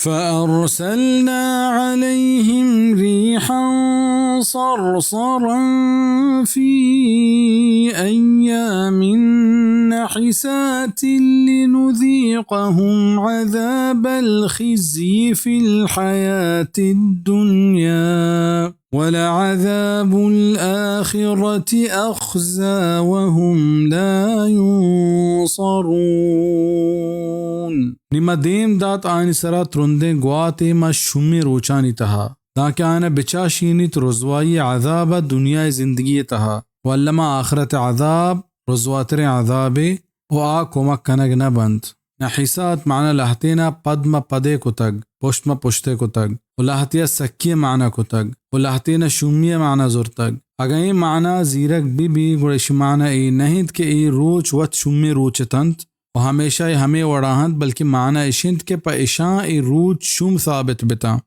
فأرسلنا عليهم ريحا صرصرا في أيام نحسات لنذيقهم عذاب الخزي في الحياة الدنيا ولعذاب الآخرة أخزى وهم لا ينصرون۔ نی ما دیم دات آیانی سرا ترندیں گواتے ما شومیں روچانی تہا، دانکہ آیانا بچاشینیت رزوائی عذابا دنیائے زندگی تہا، و الما آخرت عذاب رزواتریں عذابے، و آ کمک کنگ نہ بنت۔ نحسات معنی لہتینا پد مہ پدے کتگ، پشت مہ پشتے کتگ، و لہتیا سکی معنی کتگ، و لہتینا شومی معنی زرتگ۔ اگاں اے معنی زیرگ بہ بی، گڑا اشی معنی اے نہ انت کہ اے روچ وت شومیں روچ اتنت و ہمیشہ اے ہمے وڑا انت، بلکہ معنی اش انت کہ پہ اشاں اے روچ شوم ثابت بتاں۔